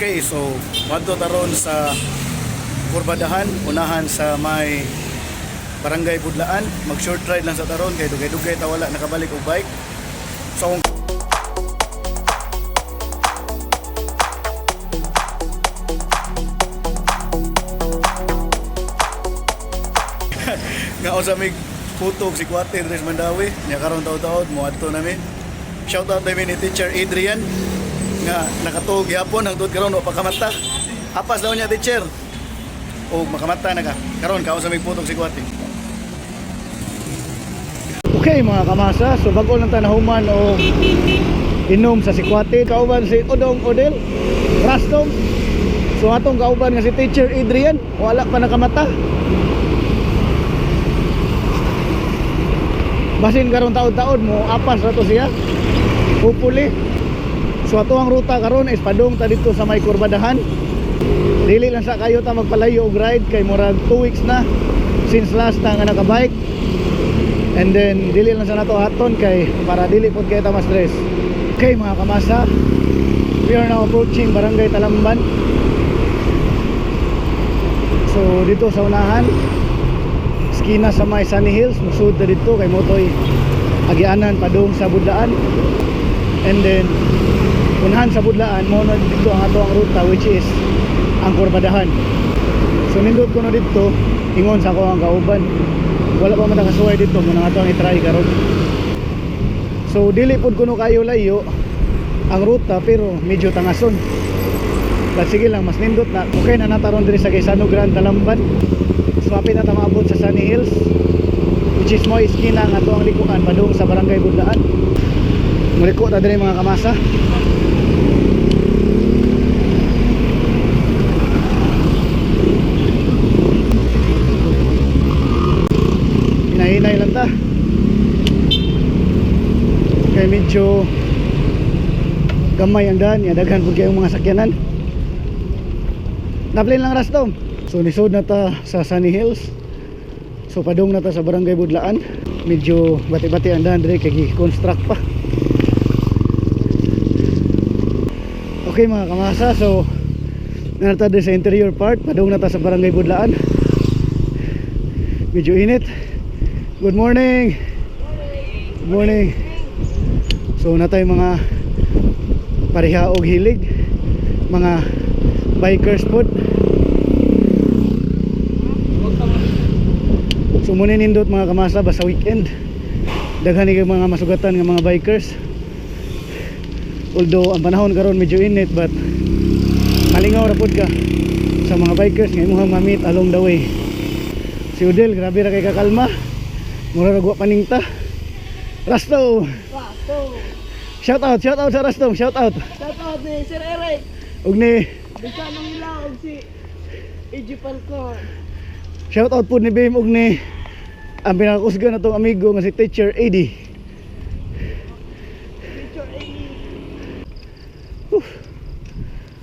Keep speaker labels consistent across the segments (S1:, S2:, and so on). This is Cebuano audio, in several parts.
S1: Okay, so wadto taron sa Kurbadahan, unahan sa may Barangay Budlaan. Mag short ride lang sa taron kay dugay-dugay ta wala nakabalik og bike. So kung nga usa mig putog si Kuate Andres Mandawi nya karon taud-taud moadto nami. Shout out namin ni Teacher Adrian nga nakatuog gyapon hangtod karon wa pa kamata. Apas daw niya, teacher. O makamata na ka. Karon kao sa mig putog si Kuate. Okay mga kamasa, so bago lang tanahuman o inom sa Sikwate, kauban si Odong Odel, Rastom. So atong kauban nga si Teacher Adrian, wala pa nakamata. Basin karon taod-taod mo apas ra to siya. Hopefully. So ato ang ruta karon is padung ta dito sa may Kurbadahan. Dili lang sa kayo ta magpalayo og ride kay murag 2 weeks na since last na nga nakabike. And then dili lang sa nato aton kay para dili pud kay ta ma-stress. Okay mga kamasa, we are now approaching Barangay Talamban. So dito sa unahan, skina sa may Sunny Hills, musud ta dito kay motoy agianan padung sa Budlaan. And then unahan sa Budlaan mo na dito ang ato ang ruta, which is ang Kurbadahan. So nindot ko na dito, ingon sa ako ang kauban. Wala pa man nakasuway dito, mo na ato ang i-try karon. So dili pud kuno kayo layo ang ruta pero medyo tangason. But sige lang, mas nindot na. Okay na nataron diri sa Gaisano Grand Talamban. So apit na ta maabot sa Sunny Hills, which is mo iskina nga ato ang likuan padung sa Barangay Budlaan. Muliko ta diri, mga kamasa. Hinahinay lang ta. Kay medyo gamay ang daan, ya daghan pud kayong mga sakyanan. Naplin lang, Rastom. So nisod na ta sa Sunny Hills. So padung na ta sa Barangay Budlaan. Medyo bati-bati ang daan dire kay gi-construct pa. Okay mga kamasa, so narta din sa interior part, padung na ta sa Barangay Budlaan. Medyo init. Good morning. Good morning. So natay mga pareha og hilig, mga bikers pod. So muna nindot mga kamasa basta weekend. Daghan ni kay mga masugatan nga mga bikers. Although ang panahon karon medyo init, but malingaw ra pod ka sa mga bikers nga imong ma-meet along the way. Si Udel grabe ra kay kakalma. Mura ra wa paningta. Rasto.
S2: Rasto.
S1: Shout out, shout out sa Rastong, shout out.
S2: Shout out ni Sir Eric.
S1: Ug ni
S2: Bisa nang ila og si AJ Falcon.
S1: Shout out po ni Bim ug ni ang pinakakusgan na tong amigo nga si Teacher AD.
S2: Teacher AD.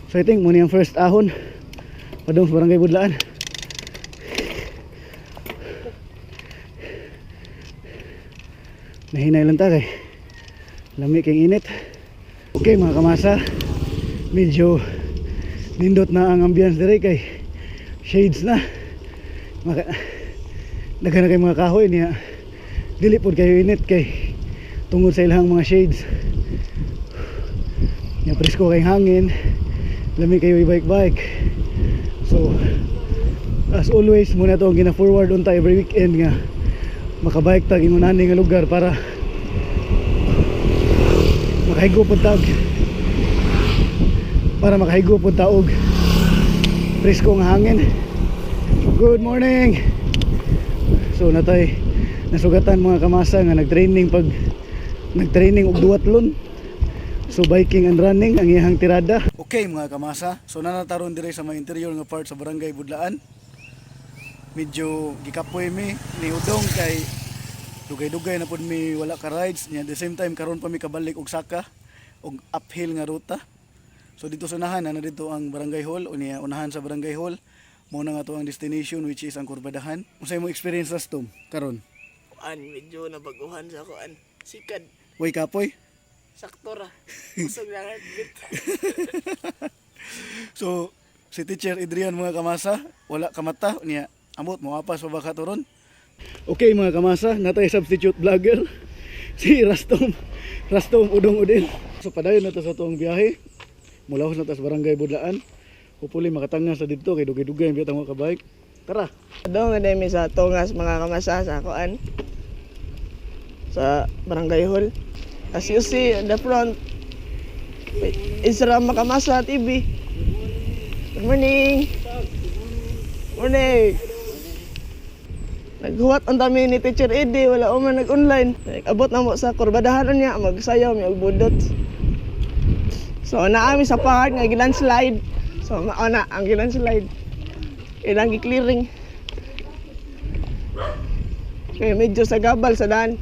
S1: So I think muna yung first ahon padung sa Barangay Budlaan. Nahinay lang ta kay lami kay init. Okay mga kamasa, medyo nindot na ang ambience dire kay shades na. Maka, daghan na kay mga kahoy niya. Dili pod kayo init kay tungod sa ilang mga shades. Nya presko kay hangin. Lami kayo i-bike-bike. So as always muna to ang gina-forward unta every weekend nga makabike tag ingon ani nga lugar para makahigo pud tag para makahigo pud ta og presko nga hangin. Good morning. So natay nasugatan mga kamasa nga nag-training pag nag-training og duathlon. So biking and running ang iyang tirada. Okay mga kamasa, so nanataron dire sa mga interior nga part sa Barangay Budlaan. Medyo gikapoy mi ni Udong kay dugay-dugay na pud mi wala ka rides niya. At the same time karon pa mi kabalik og saka og uphill nga ruta. So dito sa unahan na dito ang Barangay Hall unya unahan sa Barangay Hall mao na nga to ang destination, which is ang Kurbadahan. Unsay mo experience, Rastom, karon?
S2: Kuan, medyo nabaguhan sa kuan. Sikad,
S1: Way kapoy?
S2: sakto ra. Kusog na heartbeat.
S1: So si Teacher Adrian, mga kamasa, wala kamata niya. Amot mo apas pa ba ka turon? Okay, mga kamasa, natay substitute vlogger si Rastom Rastom Udong Udin. So padayon na ta sa tuong biyahe. Mula na ta sa Barangay Budlaan. Hopefully makatanga sa didto kay dugay-dugay ang biyatang mga kabike. Tara.
S2: Dong na mi sa Tungas, mga kamasa, sa kuan sa Barangay Hall. As you see in the front, Isra Makamasa TV. Good morning. Morning. Naghuwat ang dami ni Teacher Eddie, wala man nag-online. Abot na mo sa kurbadahan niya, magsayaw mi og budot. So naami sa park nga gilandslide. So mao na ang gilandslide. Ilang gi-clearing. Kaya medyo sa gabal sa daan.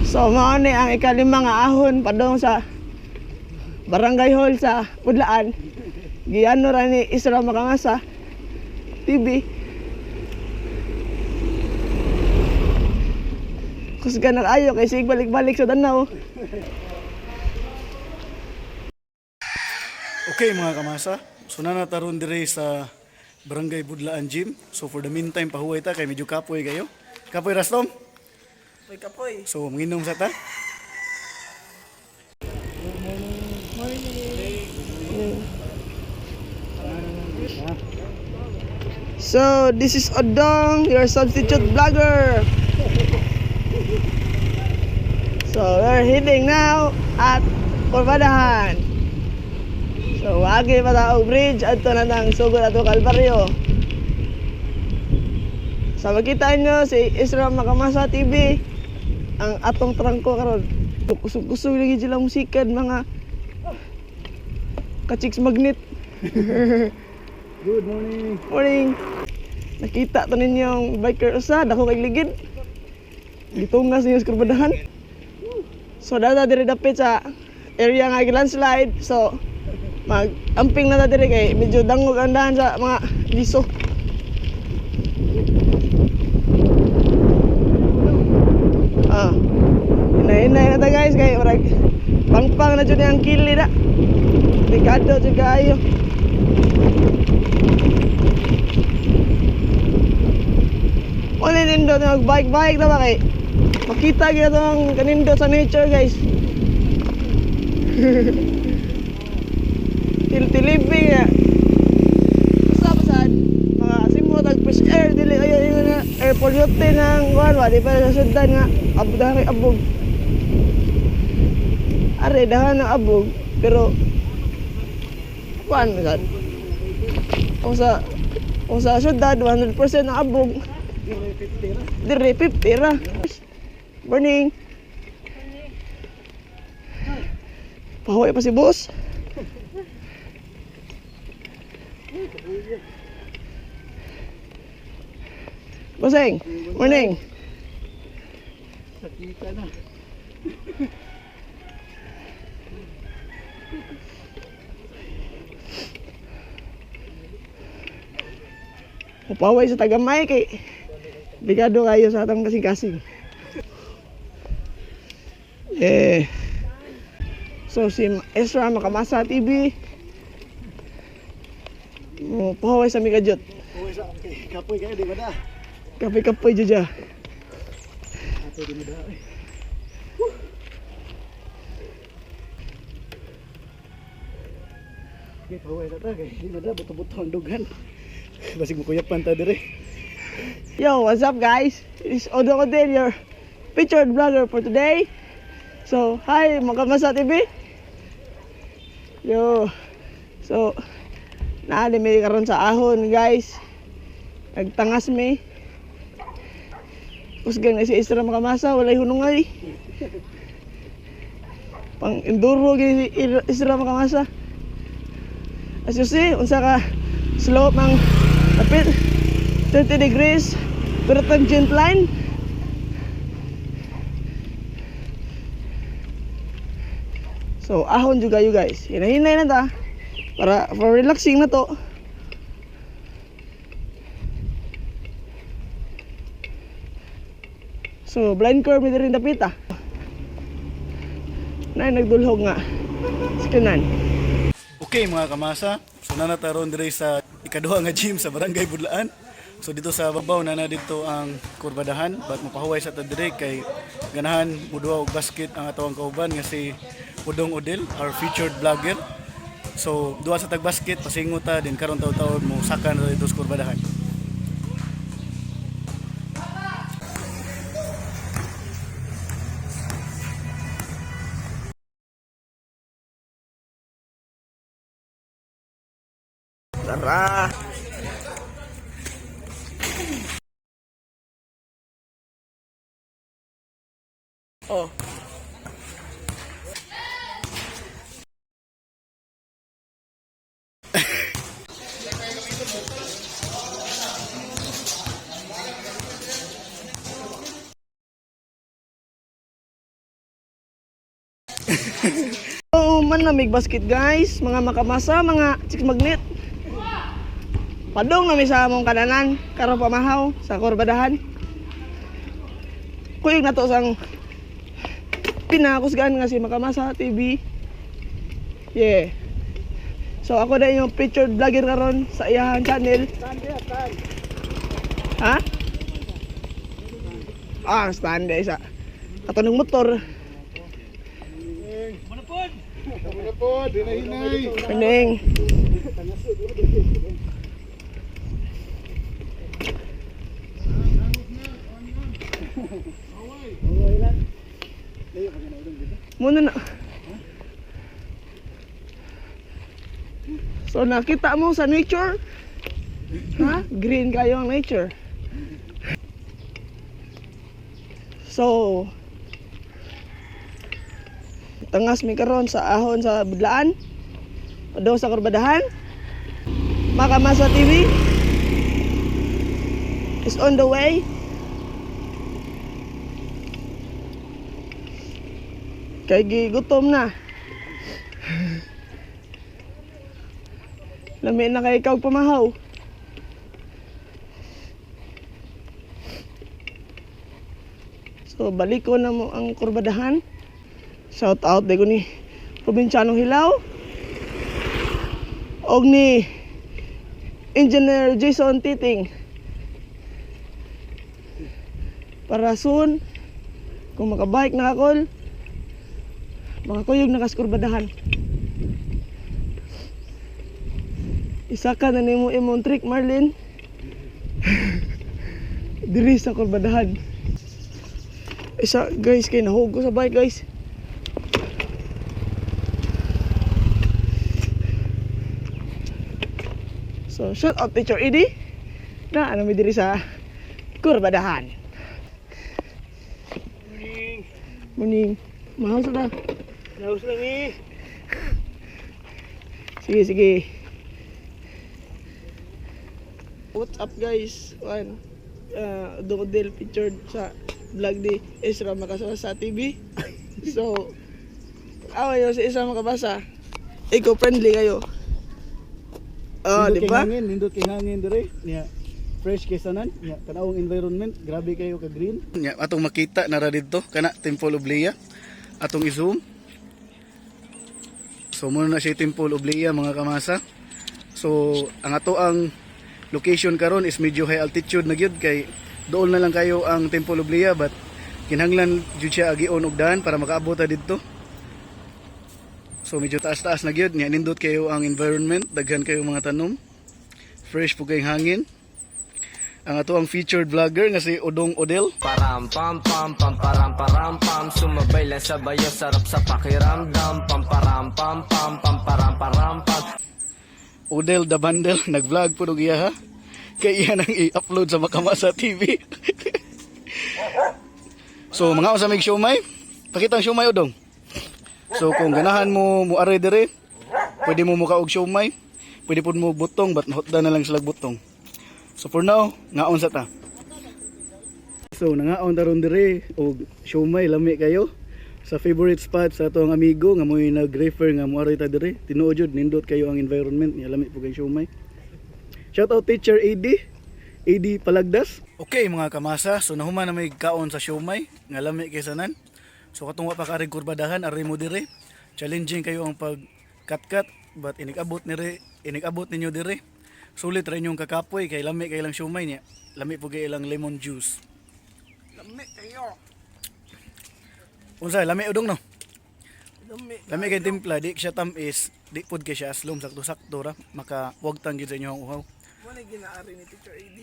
S2: So mao ni ang ikalima nga ahon padong sa Barangay Hall sa Budlaan. Giano ra ni Isra Makamasa TV. Kusgan na ayo kay sig balik-balik sa tanaw.
S1: Okay, mga kamasa, so na nataron dire sa Barangay Budlaan Gym. So for the meantime, pahuway ta kay medyo kapoy kayo. Kapoy, Rastom?
S2: Uy, kapoy.
S1: So manginom sa ta.
S2: So, this is Odong, your substitute vlogger. So, we're heading now at Corbadahan. So, wagi pa ta og bridge adto na nang sugod ato Kalbaryo. Sa makita nyo si Isra Makamasa TV ang atong trangko karon. Kusog-kusog lagi sila musikan, mga ka-chicks magnet.
S1: Good morning.
S2: Morning. Nakita to ninyong biker usa, dako kay ligid. Gitungas niyo sa kurbadahan. So dada diri dapit sa area nga landslide. So mag amping na ta diri kay medyo dangog ang dahan sa mga liso. Ah. Hinay-hinay na ta, guys, kay murag pangpang na jud ang kili na. Delikado jud kaayo. Wala nindot mag bike bike na ba kay makita gyud ato ang kanindot sa nature, guys. Tiltilibing na. Basta pasad mga simot ag fresh air, dili ayo ingon nga air polluted ng kuan ba, di pa sa syudad nga abog kay abog. Are dahan ng abog pero kuan man sad. Kung sa syudad 100% ng abog. Dire 50 ra. Morning. Pahuwi pa si boss. Bossing, morning.
S1: Sakita na.
S2: Paway sa tagamay kay delikado kayo sa atong kasing-kasing. Eh. So si Ezra Makamasa TV. Mo paway sa Mikajot.
S1: Uy, sa okay. Kapoy kayo di ba da?
S2: Kapoy-kapoy dyan.
S1: Kapoy di ba da? Eh. Okay, pahuway na ta kay di ba da buto-buto ang dughan. Basig mukuyapan ta dire.
S2: Yo, what's up, guys? It's Odo Codel, your featured vlogger for today. So, hi Makamasa TV. Yo. So, naali mi karon sa ahon, guys. Nagtangas mi. Kusgan na si Isra Makamasa, walay hunungay. Pang enduro gini si Isra Makamasa. As you see, unsa ka slope ang kapit 30 degrees pero tangent line. So ahon juga you guys. Hinahinay na ta para for relaxing na to. So blind curve mi diri dapit ah. Nay nagdulhog nga. Sa kanan.
S1: Okay mga kamasa, so naa na ta ron dire sa ikaduha nga gym sa Barangay Budlaan. So dito sa babaw na na dito ang kurbadahan, but mapahuway sa ta dire kay ganahan muduha og basket ang atong kauban nga si Udong Odil, our featured vlogger. So duha sa tag basket, pasingo ta din karon taw-tawon mo saka na dito sa kurbadahan.
S2: Tara! Oh. Oh, manlamig basket guys, mga makamasa, mga chicks magnet. Padong na mi sa among kananan, karon pamahaw sa kurbadahan. Kuyog na to sang pinakusgaan nga si Makamasa TV. Yeah. So ako na yung featured vlogger karon sa iyahang channel. Ha? Ah, stand isa. Kato ng motor. Pining. Muna na. So nakita mo sa nature? Ha? Green kayo ang nature. So, tangas mi karon sa ahon sa budlaan. Padung sa kurbadahan. Makamasa TV is on the way. Kay gigutom na. Lami na kay ikaw pamahaw. So balik ko na mo ang kurbadahan. Shout out ko ni Provinciano Hilaw. Og ni Engineer Jason Titing. Para soon, kung makabike na ako, makakuyog na kaskurbadahan. Isa ka na nimo imong trick, Marlin. Diri sa kurbadahan. Isa guys, kay nahug ko sa bike guys. So, shout out Teacher Eddie na ano mi diri sa kurbadahan.
S1: Morning.
S2: Morning. Mahal sa ta.
S1: Naus lang eh.
S2: Sige, sige. What's up guys? One, Dodel featured sa vlog ni Ezra Makasasa TV. So, awa yun si Ezra Makabasa. Eco-friendly kayo. Oh, di
S1: Nindot kay
S2: ba?
S1: hangin, nindot kay hangin dire. Nya fresh kay sanan, nya tanawong environment, grabe kayo ka green. Nya atong makita nara didto kana Temple of Leah. Atong i-zoom. So muna na siya Temple of Leah mga kamasa. So ang ato ang location karon is medyo high altitude na gyud kay dool na lang kayo ang Temple of Leah, but kinahanglan jud siya agion og daan para makaabot ta didto. So medyo taas-taas na gyud, nya nindot kayo ang environment, daghan kayo mga tanom. Fresh po kayong hangin. Ang ato ang featured vlogger nga si Odong Odel.
S3: Param pam pam pam param param pam. Sumabay lang sa bayo, sarap sa pakiramdam. Pam param pam pam pam param param pam.
S1: Odel the Bundle, nag-vlog po og iya ha. Kay iya nang i-upload sa Makamasa TV. So mga unsa mig siomay? Pakita ang siomay, Odong. So kung ganahan mo muare dire, pwede mo muka og siomay. Pwede pud mo butong, but mahutda na lang sila butong. So for now, ngaon sa ta. So nangaon ta ron dire og siomay, lami kayo sa favorite spot sa atong amigo nga mo'y nag-refer nga moaroy ta dire. Tinuod jud nindot kayo ang environment niya, lami po kay siomay. Shout out Teacher AD. AD Palagdas. Okay mga kamasa, so nahuman na may kaon sa siomay nga lami kay sanan. So katong wa pa ka aring kurbadahan, ari mo dire. Challenging kayo ang pag kat-kat. But inig-abot nire, inig-abot ninyo dire. Sulit ra inyong kakapoy kay lami kay ilang siomay niya. Lami po kay ilang lemon juice.
S2: Lami kayo.
S1: Unsa lami udong no?
S2: Lami.
S1: Lami kay timpla, di siya tamis, di pud kay siya aslom sakto-sakto ra, makawagtang gyud sa inyong uhaw.
S2: Mo na ginaari ni Teacher AD.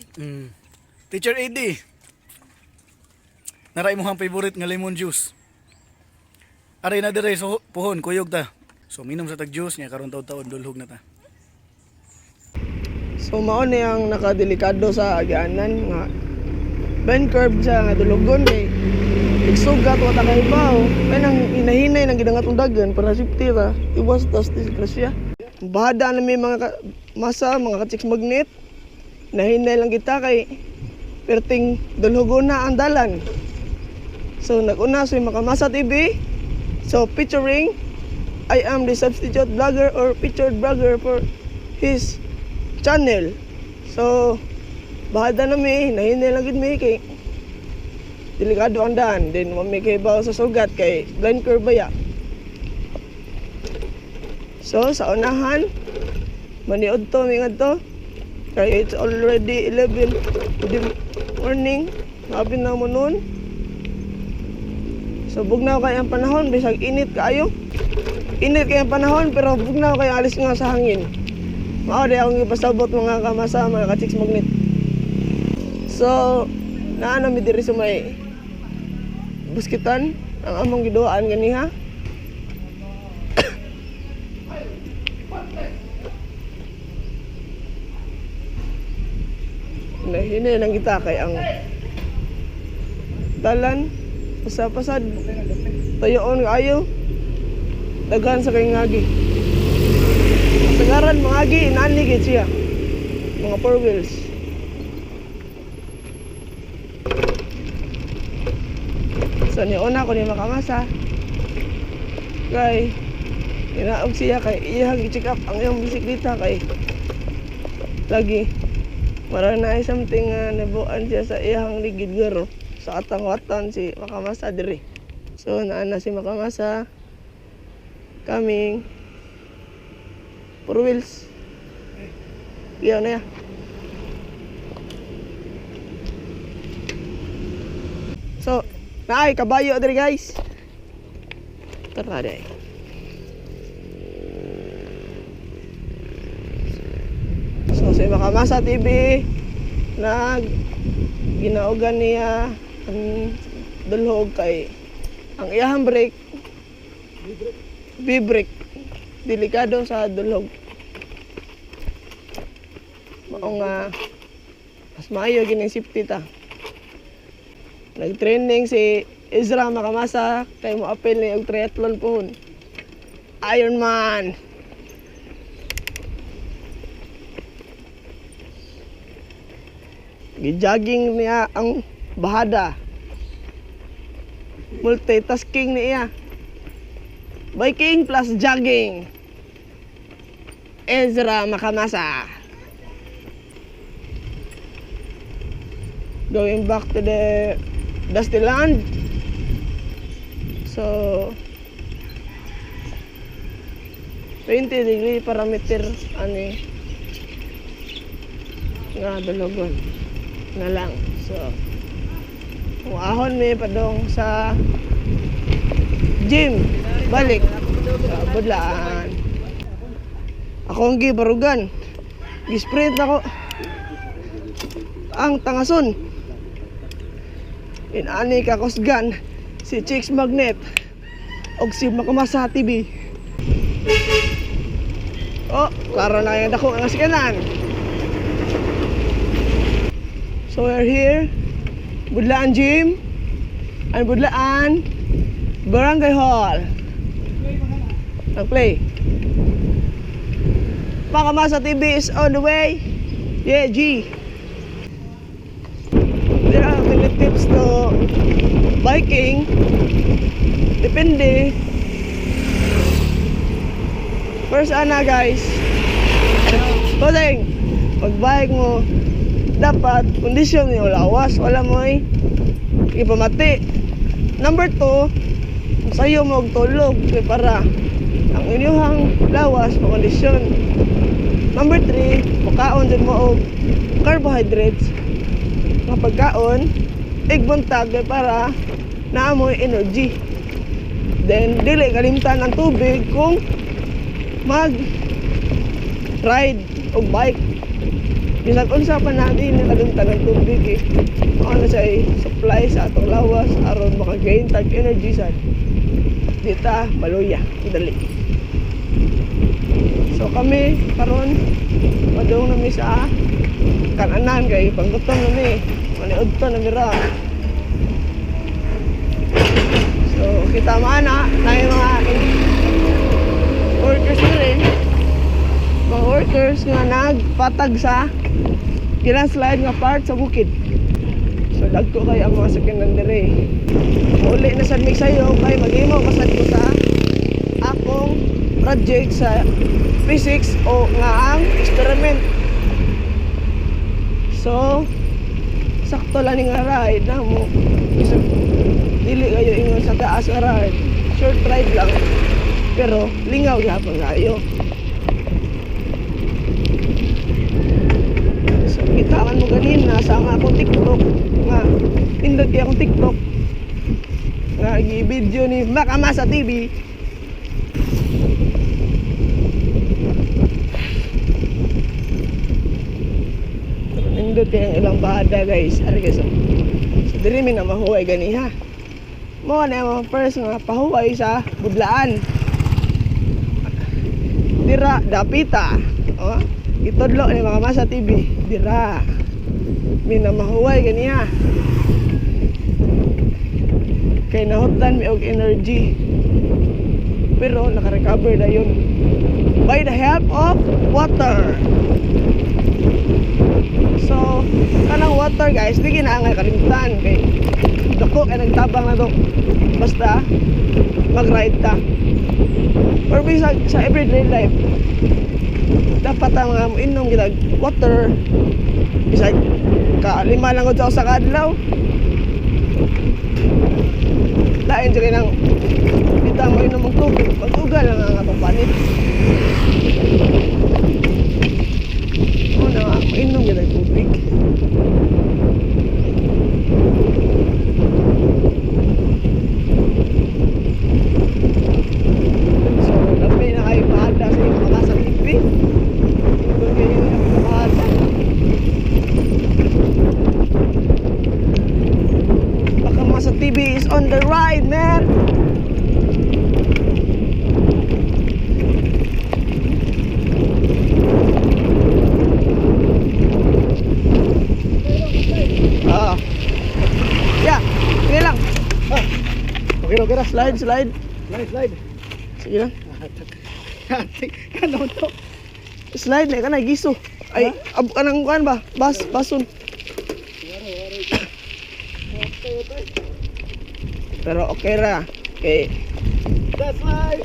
S1: Teacher AD. Naray mo ang favorite nga lemon juice. Aray na dire so puhon kuyog ta. So minom sa tag juice niya karon taud-taon dulhog na ta.
S2: So mao ni ang nakadelikado sa agianan nga bend curve siya nga dulugon kay igsugat wa ta kay baw. Kay nang hinahinay nang gidangat ang dagan para safety ra, iwas tas disgrasya. Bahada na may mga masa, mga ka-chicks magnet. Nahinay lang kita kay perting dulhugon na ang dalan. So naguna si Makamasa TV. So featuring I am the substitute vlogger or featured vlogger for his channel. So bahada na mi, nahinay lang gid mi kay delikado ang daan. Then wa mi kay baw sa sugat kay blind curve baya. So sa unahan maniud to mi ngadto kay it's already 11 in the morning. Habi na mo noon. So bugnaw kay ang panahon bisag init kaayo. Init kay ang panahon pero bugnaw kay alis nga sa hangin. Mao di akong gipasabot mga kamasa, mga ka-chicks magnet. So naa na mi diri sa may buskitan ang among giduaan ganiha. Nahinay lang kita kay ang dalan pasapasad tayoon kaayo daghan sa kay ngagi. Sagaran mga agi inani gid siya. Mga four wheels. So niuna ko ni makamasa. Kay inaog siya kay iyang i-check up ang iyang bisikleta kay lagi mara na ay something nga nabuan siya sa iyang ligid garo sa atang-watan si Makamasa diri. So naa na si Makamasa coming four wheels. Iyaw na ya. So, naay kabayo diri guys. Tara dai. So si Makamasa TV nag ginaugan niya ang dulhog kay ang iyahang brake V-brake delikado sa dulhog. Mao nga mas maayo gini safety ta. Nag-training si Ezra Makamasa kay mo apel ni og triathlon pohon. Ironman. Gi-jogging niya ang bahada. Multitasking niya. Biking plus jogging. Ezra Makamasa. Going back to the dusty land. So 20 degree parameter ani nga dulugon na lang. So kung ahon mi padong sa gym, balik sa Budlaan. Ako ang gibarugan. Gi-sprint ako ang tangason. Inani ka kusgan si Chicks Magnet og si Makamasa TV. Oh, klaro na yung dako ang sikanan. So we're here, Budlaan Gym and Budlaan Barangay Hall. Nag-play. Makamasa TV is on the way. Yeah, G. There are many tips to biking. Depende. First ana guys. Paseng, pag-bike mo, dapat kondisyon niyo lawas, wala mo ay ipamati. Number 2, sayo mo og tulog kay para ang inyong lawas makondisyon. Number 3, makaon jud mo og carbohydrates nga pagkaon igbuntag kay para naamoy energy. Then dili kalimtan ang tubig kung mag ride og bike. Bisag unsa pa natin nakalimtan ang tubig eh. Ano siya supply sa atong lawas aron makagain tag energy sad. Dita maluya, dali. So kami karon padung nami sa kananan kay panggutom nami. Maniudto nami ra. So kita man na yung mga workers na rin. Mga workers nga nagpatag sa gilandslide nga part sa bukid. So dagko kay ang mga sakyanan dire. Uli na sad mig sayo kay maghimo pa sad ko sa akong project sa physics o nga ang experiment. So sakto lang ni nga ride na mo. Bisag dili kayo ingon sa taas nga ride, short ride lang pero lingaw gyapon kayo. So kitaan mo ganina sa nga akong TikTok nga nindot kay akong TikTok nga gi-video ni Makamasa TV. Nindot kay ang ilang bahada guys. Ari guys. So diri mi na mahuway ganiha. Mo na ang mga first nga pahuway sa Budlaan. Dira dapita. Oh, itudlo ni Makamasa TV. Dira mi na mahuway ganiha. Kay nahutan mi og energy. Pero naka-recover na yun by the help of water. So kanang water guys, di ginaangay kalimtan kay dako kay nagtabang na to. Basta mag-ride ta. Or bisag sa everyday life, dapat ang mga inom kita water. Bisag ka lima lang gud sa usa ka adlaw. Lain jud kay nang kita mo inom og tubig, mag-uga lang ang atong panit. Una nga, mainom kita tubig. So, dami na kayo paada sa iyong Makamasa TV. Doon kayo yung paada. Makamasa TV is on the ride, man! Yeah, sige lang.
S1: Okay, okay ra.
S2: Slide, slide.
S1: Slide, slide.
S2: Sige lang.
S1: Kano to?
S2: Slide na ka na giso. Ay, ab kanang kuan ba? Bas, bason. Pero okay ra. Kay
S1: That's life.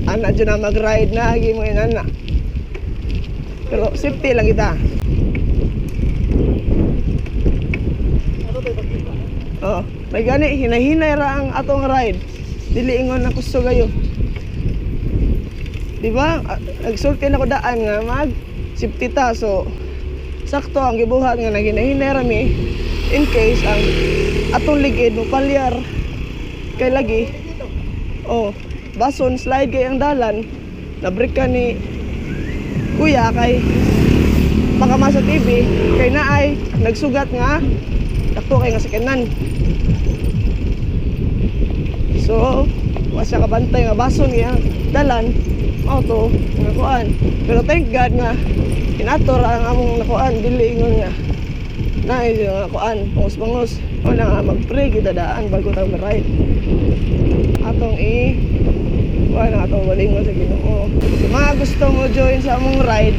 S2: ana dyan na mag-ride na agi mo ana. Pero safety lang kita.
S1: Ano tayo pagkita?
S2: Oo. May gani hinahinay ra ang atong ride. Dili ingon na kusog kayo. Di ba? Nagsulti na ko daan nga mag safety ta. So sakto ang gibuhat nga naginahinay ra mi in case ang atong ligid mo palyar kay lagi. Oh, bason slide kay ang dalan. Nabreak ka ni kuya kay Makamasa TV kay naay nagsugat nga dako kay nga sakyanan. So, wa siya kabantay nga bason niya dalan mao to nga kuan. Pero thank God nga inator ang among nakuan, dili ingon nga naay nga kuan bangos-bangos. Una nga mag-pray kita daan bago ta ma-ride. Atong i kuan ang atong walingon sa Ginoo. Sa mga gusto mo join sa among ride,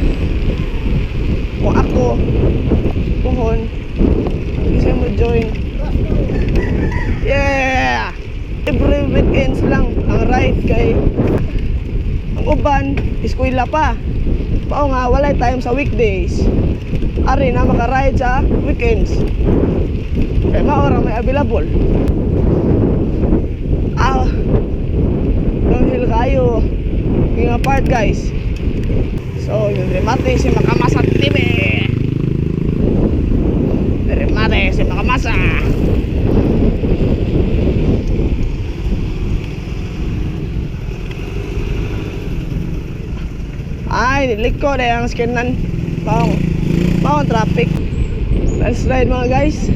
S2: kung ako puhon gusto mo join. Yeah! Every weekends lang ang ride kay ang uban eskwela pa. Pao nga walay time sa weekdays. Ari na maka-ride sa weekends. Kay mao ra may available. Downhill kayo. Yung part, guys. So, yung remate si Makamasa TV. Remate si Makamasa. Ay, liko na ang skenan. Maong, maong traffic. Landslide, mga guys.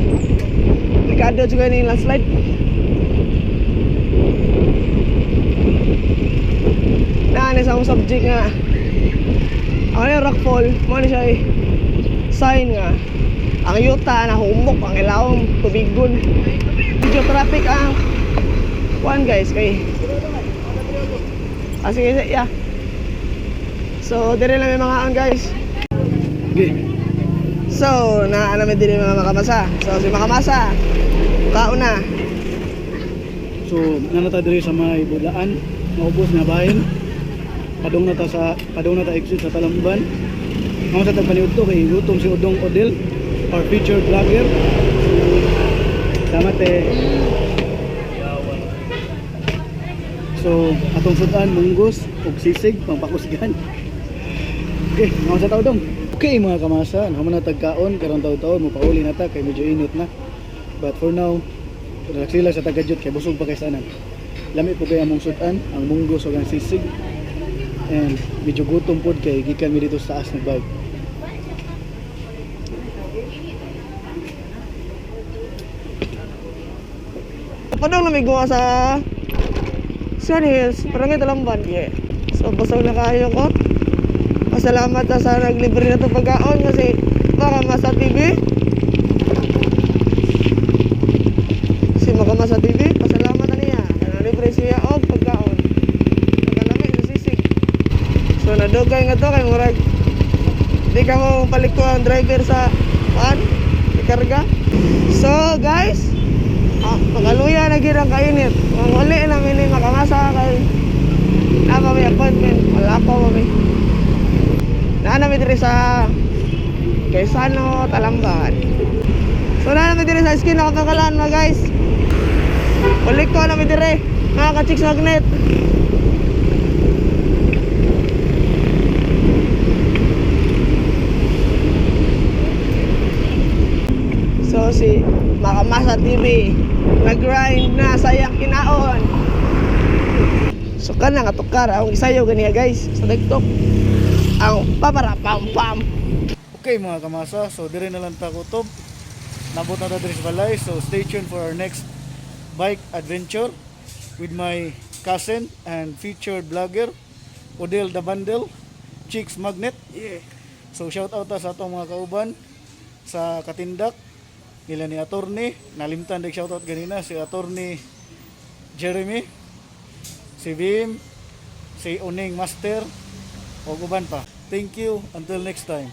S2: Delikado juga ni landslide. Na, sa akong subject nga. Ang ano yung rockfall, mo na siya eh. Sign nga. Ang yuta na humok, ang ilawom, tubigon. Medyo traffic ang one, guys, kay. Ah, sige, sige, yeah. So, dire lang may mga ang, guys.
S1: Okay.
S2: So, naa namin din yung mga makamasa. So, si makamasa, kauna.
S1: So, nanata diri sa may Budlaan, maubos na bahin. Padung na ta sa padung na ta exit sa Talamban. Mao sa tagpaniud to kay gutom si Udong Odil, our featured vlogger. Salamat eh. So, atong sudan munggos ug sisig pangpakusgan. Okay, mao sa ta, Udong. Okay, mga kamasa, naman na tagkaon karon taud-taud mo pauli na ta kay medyo init na. But for now, relax sila sa tagadyot kay busog pa kay sanan. Lami po kay among sudan, ang munggos ug ang sisig. And medyo gutom pod kay gikan mi dito sa taas ng bike.
S2: Padung na may guwa sa Sun Hills, parang ito Lamban. Yeah. So, busog na kayo ko. Pasalamat na sa naglibre na ito pagkaon kasi Makamasa TV. Si Makamasa TV, pasalamat na niya. Nalibre siya og pagkaon. Pagkalami sa sisig. So, nadugay nga to kay murag di ka mo paliko ang driver sa pan, ikarga. So, guys, ah, pagaluya na gyud ang kainit. Ang uli namin ni makamasa kay naa pa may appointment, wala pa mami. Naa namin diri sa Quezano, Talamban. So naa namin diri sa skin nakapakalaan, mga guys. Ulik ko namin diri, mga ka-chicks magnet. So si Makamasa TV nag-grind na sayang kinaon. So kana nga tukar ang isayo ganiya, guys, sa TikTok. Ang papara pam pam.
S1: Okay, mga kamasa, so dire na lang ta kutob. Nabot na ta diri sa balay, so stay tuned for our next bike adventure with my cousin and featured vlogger Odell the Bundle, Chicks Magnet.
S2: Yeah.
S1: So shout out ta sa atong mga kauban sa Katindak nila ni Attorney, nalimtan dig shout out ganina si Attorney Jeremy, si Bim, si Uning Master ug uban pa. Thank you until next time.